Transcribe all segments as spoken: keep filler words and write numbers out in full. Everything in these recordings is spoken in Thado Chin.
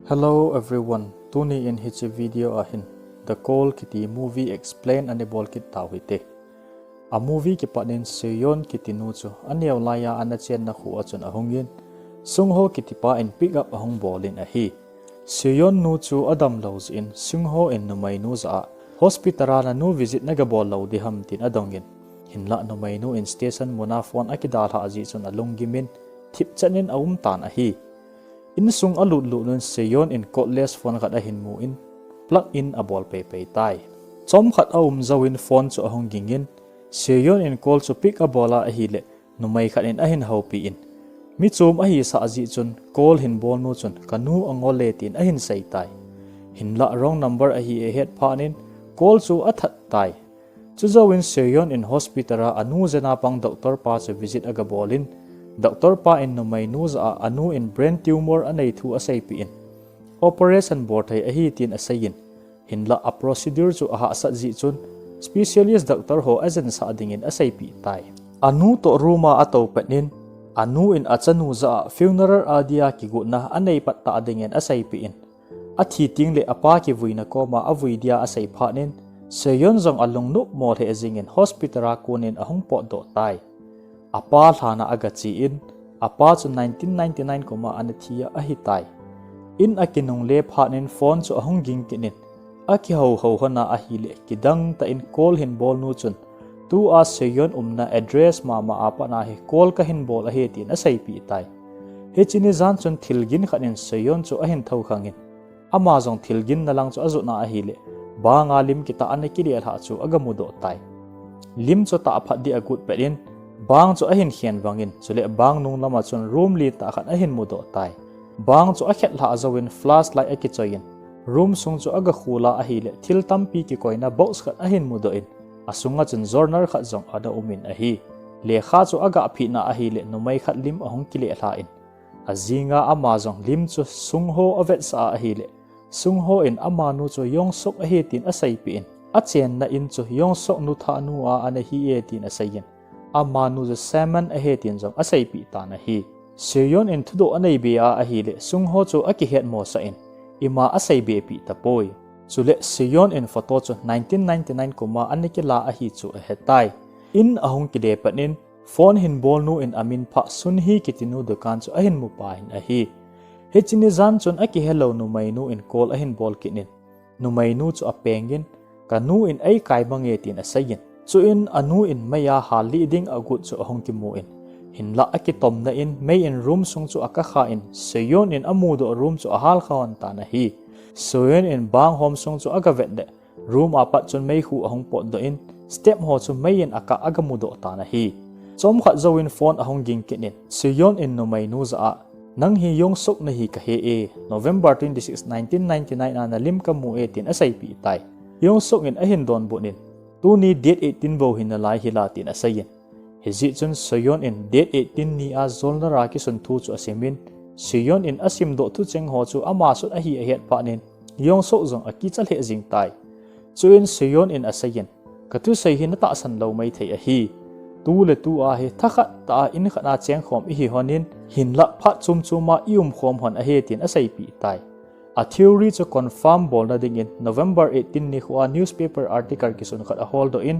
Hello everyone, tuni in hiche video a hin The Call kiti movie explain ana bol kit tau hite. A movie kipat in Seyon kiti nu chu aneo laiya ana chenna khu a chun ahung in, Sungho kiti pa in pick up ahung bol in ahi. Seyon nu chu adam lou jeh in Sungho in numei nu jah a hospital a nanu visit na ga bol lou ding ham tin adong in, hinlah numei nu in station mun a phone akidalhah jeh chun alunggim in thipchet in aum tan ahi. Insung alut lut un Seyon in cordless phone khat ahin mu in plug in abol peipei tai. Chomkhat aum jouvin phone chu ahung ging in, Seyon in call chu pick abol a ahileh, numei khat in ahin houpi in, mi chom ahisah jeh chun call hin bol nu chun ka nu angol e tin ahin sei tai. Hinlah wrong number ahi ahet phat in call chu athat tai. Chujouvin Seyon in hospital a anu jena pang doctor pa chu visit aga bol in, doctor pa in numei nu jah a anu in brain tumor anei thu aseipeh in, operation bol thei ahi tin asei in, hinlah a procedure chu ahahsat jeh chun specialist doctor ho ajensah dingin aseipeh tai. Anu toh room a atou pet in, anu in achanu jah a funeral a dia kigotna anei pat ta dingin aseipeh in, athi tengleh apa kivuina koma avui dia asei phat in, Seyon jong alungnop mo lheh jeng in hospital a kon in ahung potdoh tai. Apa lhan a aga che in, apa chu nineteen ninety-nine kum a ana thi a ahitai. In akinungle phat in phone chu ahung ging kit in, akihou hou hon a ahileh kidang tah in call hin bol nu chun, tua Seyon umna address mama a pat a hi call kahin bol ahi tin aseipeh tai. Hiche ni jan chun thil gin khat in Seyon chu ahin thoukhang in, ama jong thil ginna lang chu ajot na ahileh, bang a lim kitah ana kile lhah chu aga mudoh tai. Lim chu tah phat dia agot pet in, bang chu ahin khen vang in, chuleh bang nung lam a chun room lentah khat ahin mudoh tai. Bang chu akhet lhah jouvin flashlight akichoi in, room sung chu aga khol a ahileh thil tampi kikoina box khat ahin mudoh in, asung a chun journal khat jong ana um in ahi. Lekha chu aga phit na ahileh numei khat lim ahung kile lhah in, ajing a ama jong lim chu Sungho avetsah a ahileh, Sungho in amanu chu Yongsuk ahi tin aseipeh in, achenna in chu Yongsuk nu thah nu a ana hi e tin asei in, amanu chu Shaman ahi tin jong aseipeh tan ahi. Seyon in thudoh anei be a ahileh, Sungho chu akihet mosah in, ima asei be peh tapoi. Chuleh Seyon in photo chu nineteen ninety-nine kum a ana kila ahi chu ahetai. In ahung kile pet in, phone hin bol nu in amin phah Sunhi kiti nu dukan chu ahin mu pai in ahi. Hiche ni jan chun akihe lou numei nu in call ahin bol kit in, numei nu chu apeng in, ka nu in eikai mang e tin asei in, chuin anu in mei a hal lih ding agot chu ahung kimu in, hinlah akitomna in mei in room sung chu akakha in, Seyon in amudoh room chu ahal kha hon tan ahi. Seyon in bang hom sung chu aga vet leh, room a pat chun meikhu ahung potdoh in, step ho chu mei in akah aga mudoh tan ahi. Chomkhat jouvin phone ahung ging kit in, Seyon in numei nu jah a, nang hi Yongsuk nahi kahe e, November twenty-six, nineteen ninety-nine a nalim kamu e tin aseipeh tai. Yongsuk in ahin donbut in, tuni date eighteen bou hi nalai hi la tin asei in, hijeh chun Seyon in date eighteen ni a journal a kisun thu chu asim in, Seyon in asimdoh thucheng ho chu ama sut ahi ahet phat in, Yongsuk jong akicha lheh jing tai. Chuin Seyon in asei in, ka thusei hi natahsan lou maithei ahi. Tuletu a hi thakhat tah a in khat a chengkhom ihi hon in, hinlah phat chom chom a i umkhom hon ahi tin aseipeh tai. A theory chu confirm bolna dingin November eighteen nikho a newspaper article kisun khat aholdoh in,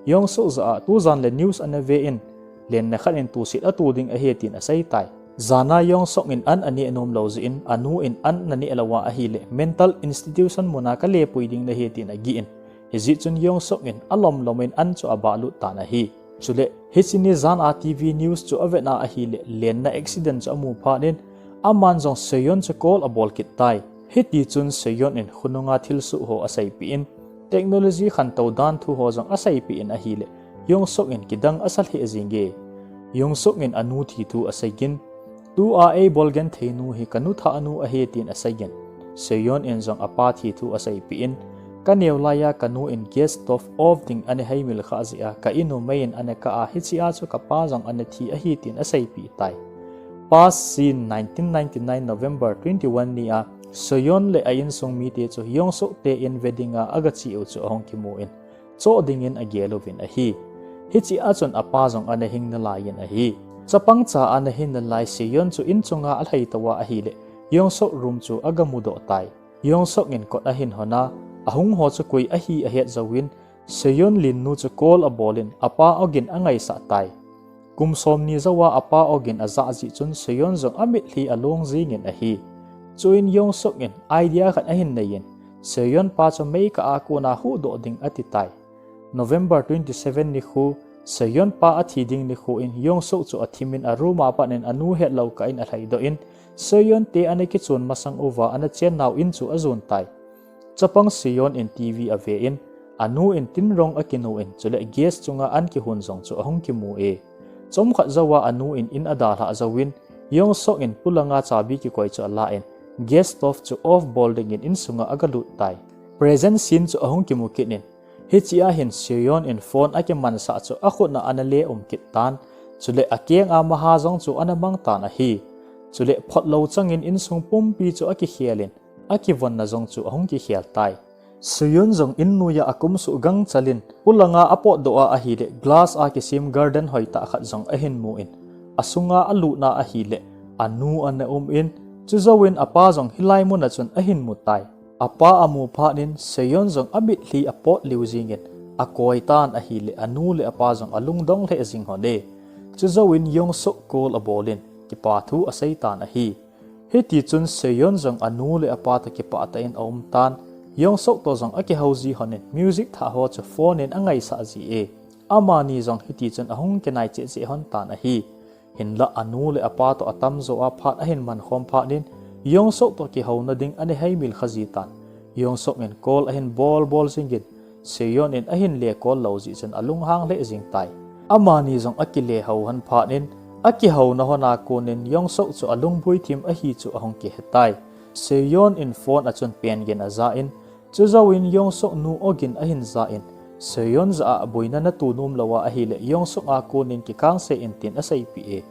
Yongsuk jah a tujan le news ana ve in, lenna khat in tusit ato ding ahi tin asei tai. Jan a Yongsuk in an aneh nom lou jeh in, anu in an naneh lou a ahileh mental institution mun a kalepui ding nahi tin agih in, hijeh chun Yongsuk in alom lom in an chu abahlut tan ahi. Chuleh hiche ni jan a TV news chu avet na ahileh lenna accident chu amu phat in, aman jong Seyon chu call abol kit tai. Hitichun Seyon in khonung a thilsoh ho aseipeh in, technology khantou dan thu ho jong aseipeh in ahileh, Yongsuk in kidang asa lheh jeng e. Yongsuk in anu thi thu asei in, tua eibol genthei nu hi kanu thah nu ahi tin asei in, Seyon in jong apa thi thu aseipeh in, kaneo laiya kanu in gas stove off ding ana heimil khah jeh a ka in u mei in ana kah a hiche a chu kapa jong ana thi ahi tin aseipeh tai. Past scene, nineteen ninety-nine November twenty-one ni a, Seyon le a insung mite chu Yongsuk te in ve dinga aga che u chu ahung kimu in, choh dingin agel uvin ahi. Hiche a chun apa jong ana hing nalai in ahi. Chapang cha ana hin nalai Seyon chu in chunga alhai tou a ahileh, Yong Suk room chu aga mudoh tai. Yong Suk in kot ahin hon a, ahung ho chu koi ahi ahet jouvin, Seyon linnu chu call abolin, apa ogin angaisah tai. Kum somni jouva apa ogin ajah jeh chun Seyon jong amitlhi along jingin ahi. Chuin Yong Suk in idea khat ahin neiyin, Seyon pa chu meikah a kona huhdoh ding ati tai. November twenty seven nikho, Seyon pa athi ding nikho in Yong Suk chu athimin aroom a panin anu hetlou kah in alhaidoh in, Seyon te ana kichon masang uva ana chennau in chu ajon tai. Chapang Seyon in TV ave in, anu in tin rong akinu in, chule gas chunga an kihon jong chu ahung kimu e. Chomkhat jouva anu in in adalhah jouvin, Yong Suk in polanga chabi kikoi chu alan, gas stove chu off bol dingin insunga agalut tai. Present scene chu ahung kimu kit in, hichea hin Seyon in phone akimansah chu akhut a ana le um kit tan, chule akeng a maha jong chu ana mang tan ahi. Chule photlou changin insung pumpi chu akikhel in, akivonna jong chu ahung kikhel tai. Seyon jong in noiya akum suh gangchal in, polanga apotdoh a ahile, glass a kisem garden hoitah khat jong ahin mu in, asunga alutna ahile, anu ana um in, chujouvin apa jong hilai muna chun ahin mu tai. Apa amu phat in Seyon jong amitlhi apot liu jingin, akoi tan ahile, anu le apa jong alungdong lheh jing hon e. Chujouvin Yong Suk call abolin, kipa thu asei tan ahi. Hitichun Seyon jong anu le apa toh kipah tah in aum tan, Yong Suk toh jong akihou ji hon in music thah ho chu phone in angaisah ji e. Amani jong hitichun ahung kinai cheh cheh hon tan ahi. Hinlah anu le apa toh atamjo a phat ahin man khom phat in Yong Suk toh kihouna ding ana heimil kha ji tan. Yong Suk in call ahin bol bol jingin, Seyon in ahin le call lou jeh chun alunghang lheh jing tai. Amani jong akile hou hon phat in, akihouna hon a kon in Yong Suk chu alungpui thim ahi chu ahung kihe tai. Seyon in phone a chun pen gin aja in, chujouvin Yong Suk nu ogin ahin ja in, Seyon jah a boina natoh nom lou a ahile, Yong Suk a kon in kikangse in tin aseipeh e.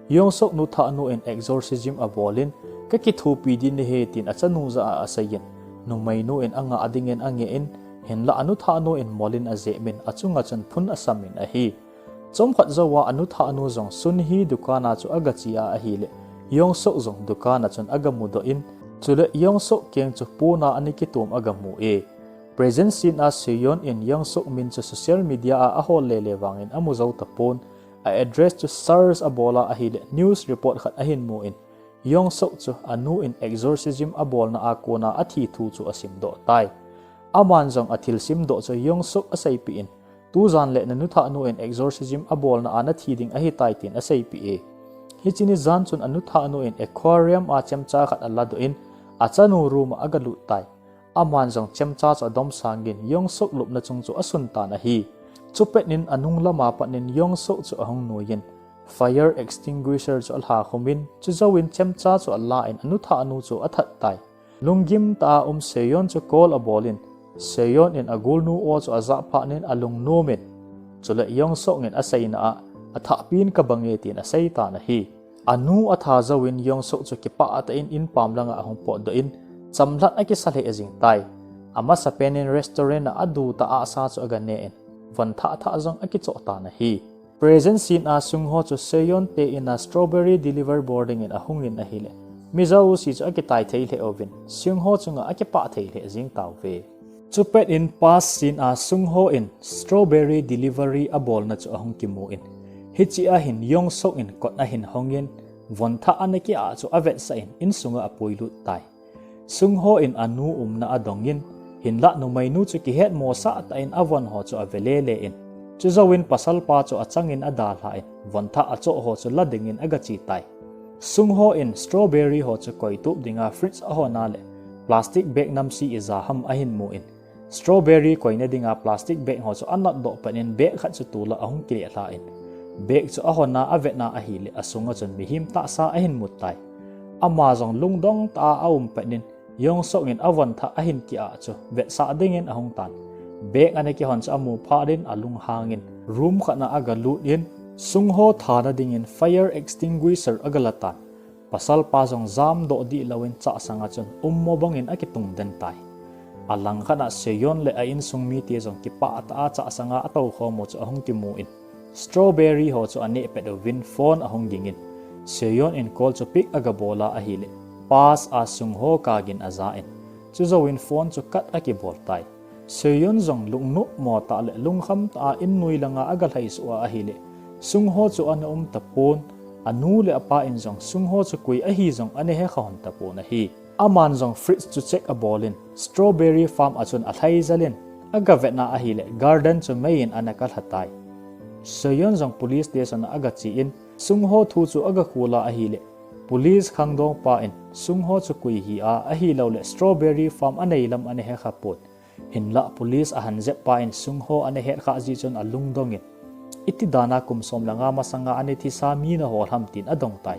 Yong Suk nu thahnu in exorcism abol in, kakithopi ding nahi tin achanu jah a asei in, numeinu in angah dingin ange in, hinlah anu thahnu in mol in ajep in, achunga chun phun asam in ahi. Chomkhat jouva anu thahnu jong Sun Hee dukan a chu agache a ahile, Yong Suk jong dukan a chun agamudoh in, chule Yong Suk keng chu pon a ana kitom agamu e. Present scene a Seyon in Yong Suk min chu social media a ahol lele vangin amu jou tapon, a address chu search abol a ahile, news report khat ahin mu in, Yong Suk chu anu in exorcism abolna a kon a athi thu chu asimdoh tai. Aman jong athilsim doh chu Yong Suk aseipeh in, tujan le nanu thahnu in exorcism abolna a nathi ding ahitai tin aseipeh e. Hiche ni jan chun anu thahnu in aquarium a chemcha khat aladoh in, achanu room a agalut tai. Aman jong chemcha chu adomsang in Yong Suk lupna chung chu asun tan ahi. Chupet in anung lam a pat in Yong Suk chu ahung noi in, fire extinguisher chu alha khum in, chujouvin chemcha chu alan anu thahnu chu athat tai. Lunggim tah a um Seyon chu call abol in, Seyon in agolnu o chu ajah phat in alungnom in, chule Yong Suk in aseina a, athahpi in kabang e tin asei tan ahi. Anu atha jouvin Yong Suk chu kipah tah in inpam langa ahung potdoh in, chamlhat akisa lheh jing tai. Amasapen in restaurant a adu tah a sa chu aganeh in, von thah thah jong akichoh tan ahi. Present scene a Sung Ho chu Seyon te in a strawberry deliver bol dingin ahung in ahile, mi jouse chu akitai thei lheh uvin, Sung Ho chunga akipah thei lheh jing tauve. Chupet in past scene a Sung Ho in strawberry delivery abolna chu ahung kimu in, hichea hin Yong Suk in kot ahin hong in, von thah ana ki-ah chu avetsah in, insunga apuilut tai. Sung Ho in anu umna adong in, hinlah numeinu chu kihetmosah tah in avon ho chu ave lele in, chujouvin pasalpa chu achang in adalha in, von thah achoh ho chu la dingin agache tai. Sung Ho in strawberry ho chu koitup dinga fridge ahon a le, plastic bag namse ija ham ahin mu in, strawberry koina dinga plastic bag ho chu anatdoh pet in bag khat chu tula ahung kilelha in, bag chu ahon a avetna ahile asunga chun mihem tahsa ahin mu tai. Ama jong lungdong tah a aum pet in, Yong Suk in avon thah ahin ki-ah chu vetsah dingin ahung tan. Bag ana kihon chu amu phat in alunghang in, room khat a agalut in, Sung Ho thana dingin fire extinguisher agala tan. Pasalpa jong jamdoh dihlou in chahsanga chun ummo bangin akitung den tai. Alangkhat a Seyon le a insung mite jong kipah tah a chahsanga atou khom u chu ahung kimu in, strawberry ho chu aneh pet uvin phone ahung ging in, Seyon in call chu pick agabol a ahile, Pass a Sungho kagin aja in, chujouvin phone chu cut akibol tai. Seyon jong lungnop mo tah le lungkham tah a in noi langa agalhai suh a ahile, Sungho chu ana um tapon, anu le apa in jong Sungho chu koi ahi jong ana hekha hon tapon ahi. Aman jong fridge chu check abol in, strawberry farm a chun alhai jel in, agavet na ahile, garden chu mei in ana kalha tai. Seyon jong police station a agache in, Sungho thu chu agakhol a ahile, police khangdong pa in Sungho chu koi hi a, ahilouleh strawberry farm anei lam ana hekha pon. Hinlah police ahan jep pa in Sungho ana het khah jeh chun alungdong in, iti dan a kum som le nga masanga ana thisa mi nahol ham tin adong tai.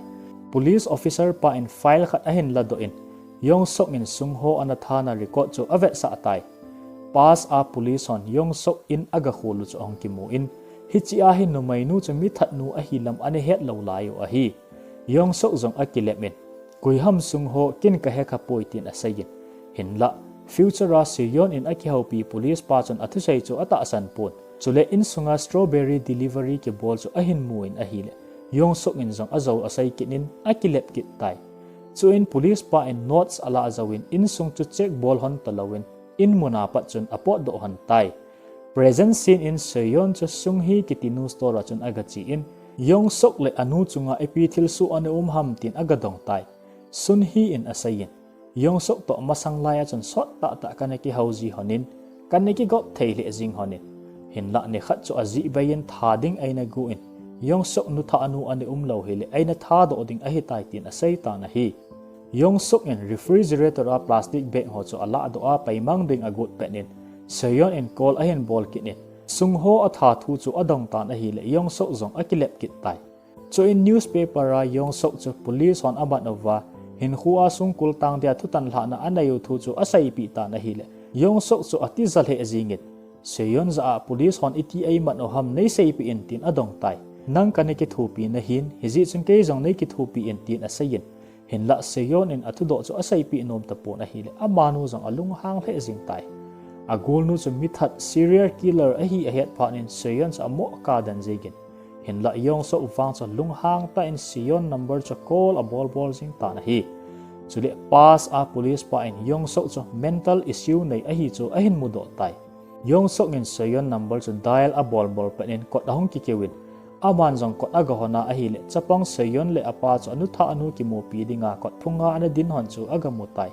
Police officer pa in file khat ahin ladoh in, Yong Sok in Sungho ana thana record chu avetsah tai. Pass a police hon Yong Sok in agakhol u chu ahung kimu in, hiche a hi numeinu chu mithat nu ahi lam ana het lou lai u ahi. Yong Sok jong akilep in, koi ham Sungho, ken kahekha poi tin asei in. Hinlah, future a Seyon in akihoupi police pa chun athusei chu atahsan pon. Chule insunga strawberry delivery kibol chu ahin mu in ahile, Yong Sok in jong ajou asei kit in akilep kit tai. Chuin police pa in notes alah jouvin insung chu check bol hon talouvin in muna pat chun apotdoh hon tai. Present scene in Seyon chu Sunghee kiti nu store a chun agache in, Yong Sok le anu chunga ipi thilsoh ana um ham tin agadong tai. Sunghee in asei in, Yong Sok toh masang lai a chun sot tahtah kana kihou ji hon in, kana kigop thei lheh jing hon in. Hinlah nikhat chu ajeh bei in tha ding eina go in, Yong Sok nu thanu ana um lou hile eina thadoh ding ahitai tin asei tan ahi. Yong Sok in refrigerator a plastic bag ho chu alahdoh a paimang ding agot pet in, Seyon in call ahin bol kit in, Sungho atha thu chu adong tan ahile Yong Sok jong akilep kit tai. Chuin newspaper a Yong Sok chu police hon amat uva, hinkho a sungkul tang dia thutan lhahna anei u thu chu aseipeh tan ahile, Yong Sok chu atija lheh jing in, Seyon jah a police hon iti eimat u ham neiseipeh in tin adong tai. Nang kana kithopi nahin, hijeh chun kei jong neikithopi in tin asei in, hinlah Seyon in athudoh chu aseipeh nom tapon ahile, amanu jong alunghang lheh jing tai. Agolnu chu mithat serial killer ahi ahet phat in Seyon chu amoh kaden jeng in, hinlah Yong Sok vang chu lunghang tah in Seyon number chu call abol bol jing tan ahi. Chule Pass a police pa in Yong Sok chu mental issue nei ahi chu ahin mudoh tai. Yong Sok in Seyon number chu dial abol bol pet in kot ahung kikeu in, aman jong kot agahon a ahile, chapang Seyon le apa chu anu thanu kimupi dinga kot phunga ana din hon chu agamu tai.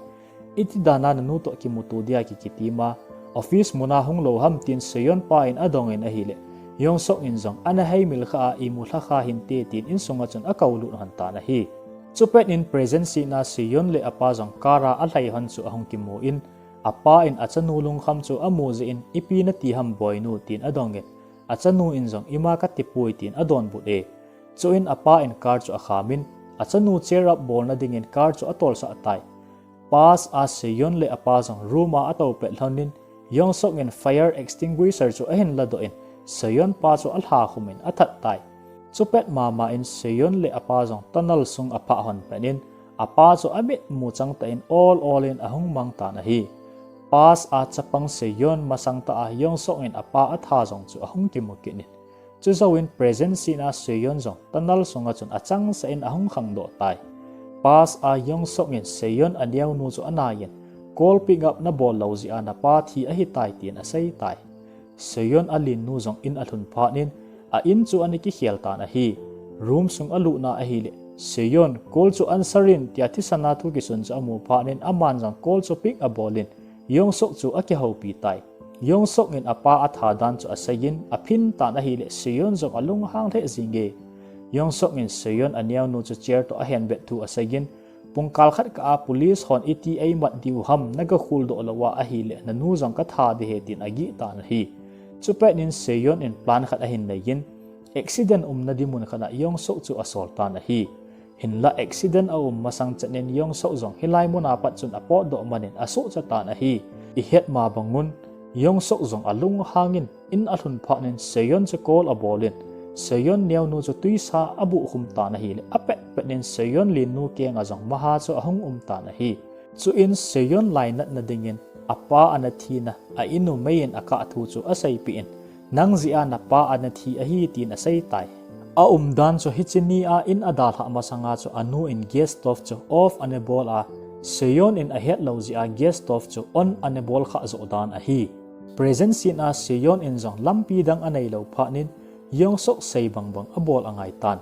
Iti dan a nanu toh kimuto dia ki, kitima, office muna hung lou ham tin Seyon pa in adong in ahile, Yong Sok in jong ana heimil khah a, imu lhakha hinte tin insunga chun akoulut hon tan ahi. Chupet in present scene a Seyon le apa jong car a alhai hon chu ahung kimu in, apa in achanu lungkham chu amu jeh in, ipi nati ham boinu tin adong in, achanu in jong ima katipoi tin adonbut e. Chuin apa in car chu akham in, achanu cheer up bolna dingin car chu atolsah tai. Pass a Seyon le apa jong room a atou pet lhon in, Yong Sok in fire extinguisher chu ahin ladoh in, Seyon pa chu alhakhum in athat tai. Chupet mama in Seyon le apa jong tunnel sung aphah hon pet in, apa chu amit muchang tah in ol ol in ahung mang tan ahi. Pass a chapang Seyon masang tah a Yong Sok in apa atha jong chu ahung kimu kit in, chujouvin present scene a Seyon jong tunnel sunga chun achangseh in ahung khangdoh tai. Pass a Yong Sok in Seyon aneonu chu anaiyin, call pick up nabol lou jeh a napa thi ahitai tin asei tai. Seyon alennu jong in alhun phat in, a in chu ana kikhel tan ahi. Room sung alutna ahile, Seyon, call chu answer in tia thisana thu kisun chu amu phat in aman jong call chu pick abol in, Yong Sok chu akihoupi tai. Yong Sok in apa atha dan chu asei in, aphin tan ahile Seyon jong alunghang lheh jenge. Yong Sok in Seyon aneonu chu chair toh ahenbet thu asei in, pungkal khat kah a police hon iti eimat diu ham, nagakhol doh lou a ahile nanu jong katha ding ahi tin agih tan ahi. Chupet in Seyon in plan khat ahin nei in, accident umna ding mun khat a Yong Sok chu asol tan ahi. Hinlah accident aum masang chet in Yong Sok jong hilai muna pat chun apotdoh man in asuhcha tan ahi. Ihet ma bang un, Yong Sok jong alunghang in, in alhun phat in Seyon chu call abol in, Seyon neonu chu twisa abuh khum tan ahile, apet pet in Seyon lennu kenga jong maha chu ahung um tan ahi. Chuin Seyon lainatna dingin apa ana thina a inu mei in akah thu chu aseipeh in, nang jeh a napa ana thi ahi tin asei tai. A umdan chu hiche nia in adalhah masanga chu anu in gas stove chu off ana bol a, Seyon in ahet lou jeh a gas stove chu on ana bol khah joh dan ahi. Present scene a Seyon in jong lampi dang anei lou phat in Young Suk sei bangbang abol angai tan.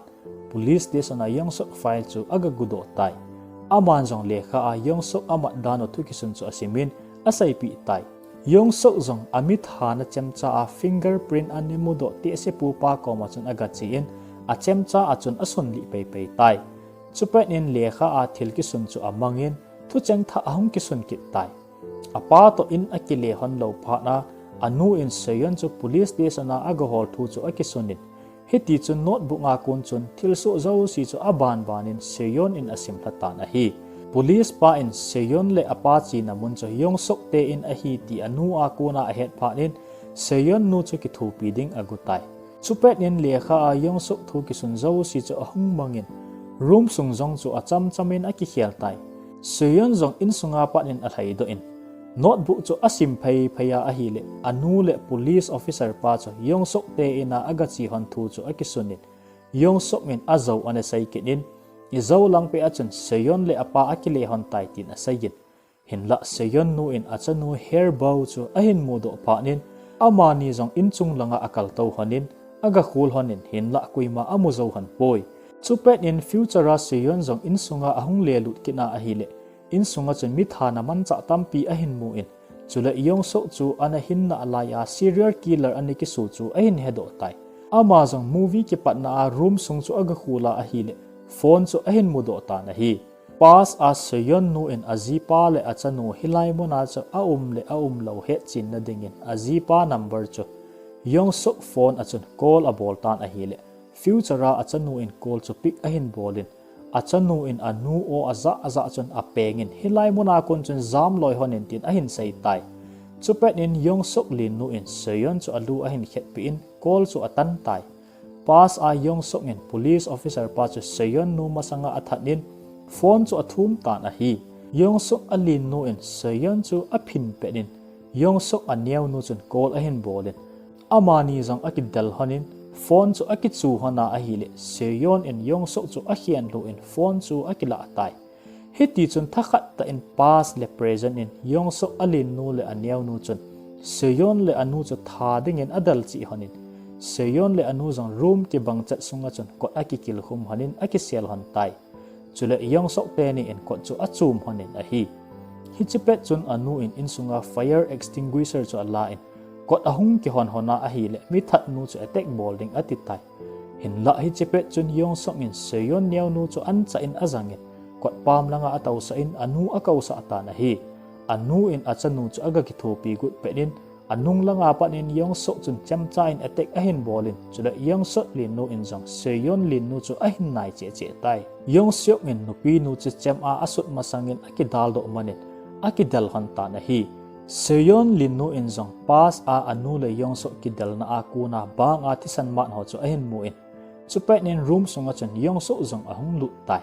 Police station a Young Suk file chu aga gudoh tai. Aman jong lekha a Young Suk amat dan u thukisun chu asimin aseipeh tai. Young Suk jong amithana chemcha a fingerprint ana mudoh tehse pupa koma chun aga chein, achemcha a chun asunlih peipei tai. Chupet in lekha a thil kisun chu amangin, thucheng thah ahung kisun kit tai. Apa toh in akile hon lou phat a, anu in Seyon chu police station a aga hol thu chu akisun in, hiti chun notebook a kon chun thilsoh jouse chu abanban in Seyon in asim lha tan ahi. Police pa in Seyon le apa chena mun chu Young Suk te in ahi ti anu a kona ahet phat in Seyon nu chu kithopi ding agu tai. Chupet in lekha a Young Suk thu kisun jouse chu ahung mangin, room sung jong chu achamcham in akikhel tai. Seyon jong insunga pat in alhaidoh in, notebook chu asim pheiphei a ahile, anu le police officer pa chu Young Suk te in a aga che hon thu chu akisun in, Young Suk in ajou ana sei kit in, ijou lang peh a chun Seyon le apa akile hon tai tin asei in, hinlah Seyon nu in achanu Hae Bo chu ahin mudoh phat in, amani jong inchung langa akal tou hon in, aga khol hon in, hinlah koima amu jou hon poi. Chupet in future a Seyon jong insunga ahung lelut kit na ahile, insunga chun mithana manchah tampi ahin mu in, chule Young Suk chu ana hinna lai a serial killer ana kisu chu ahin hedoh tai. Ama jong movie kipatna a room sung chu aga khol a ahile, phone chu ahin mudoh tan ahi. Past a Seyon nu in ajipa le achanu hilai muna chu aum le aum lou hetchenna dingin ajipa number chu Young Suk phone a chun call abol tan ahile, future a achanu in call chu pick ahin bol in, achanu in anu o ajah ajah chun apeng in, hilai muna kon chun jam loi hon in tin ahin sei tai. Chupet in Young Suk lennu in Seyon chu alu ahin khetpeh in call chu atan tai. Past a Young Suk in police officer pa chu Seyon nu masanga athat in phone chu athum tan ahi. Young Suk alennu in Seyon chu aphin pet in Young Suk aneonu chun call ahin bol in, amani jong akidel hon in phone chu akichu hon a ahile, Seyon in Young Suk chu akhen lhu in phone chu akilah tai. Hiti chun thakhat tah in past le present in Young Suk alennu le aneonu chun Seyon le anu chu tha dingin adel cheh hon in, Seyon le anu jong room kibang chet sunga chun kot akikil khum hon in akisel hon tai. Chule Young Suk teni in kot chu achom hon in ahi. Hiche pet chun anu in insunga fire extinguisher chu ala in, kot ahung kihon hon a ahile, mithat nu chu attack bol ding ati tai. Hinlah hiche pet chun Young Suk in Seyon neonu chu anchah in ajang in, kot pam langa atousah in anu akousah tan ahi. Anu in achanu chu aga kithopi got pet in, anung langa pat in Young Suk chun chemcha in attack ahin bol in, chule Young Suk lennu in jong Seyon lennu chu ahin nai cheh cheh tai. Young Suk in nupinu chu chem a asut masang in akidaldoh man in, akidel hon tan ahi. Seyon lennu in jong past a anu le Young Suk kidelna a kona bang a thisan man ho chu ahin mu in, chupet in room sunga chun Young Suk jong ahung lut tai.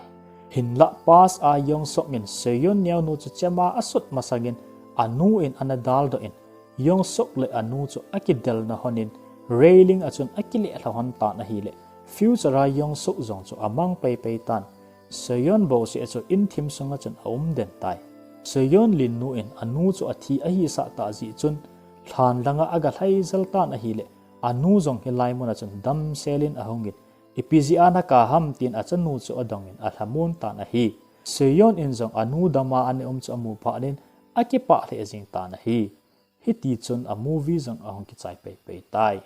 Hinlah past a Young Suk in Seyon neonu chu chem a asut masang in, anu in ana daldoh in, Young Suk le anu chu akidelna hon in, railing a chun akileh lha hon tan ahile, future a Young Suk jong chu amang peipei tan. Seyon bouseh chu in thim sunga chun aum den tai. Seyon lennu in anu chu athi ahisah tah jeh chun, lhan langa aga lhai jel tan ahile, anu jong hilai muna chun damsel in ahung in, ipi jeh a nakap ham tin achanu chu adong in alhamon tan ahi. Seyon in jong anu dam a ana um chu amu phat in akipah lheh jeng tan ahi. Hiti chun a movie jong ahung kichai peipei tai.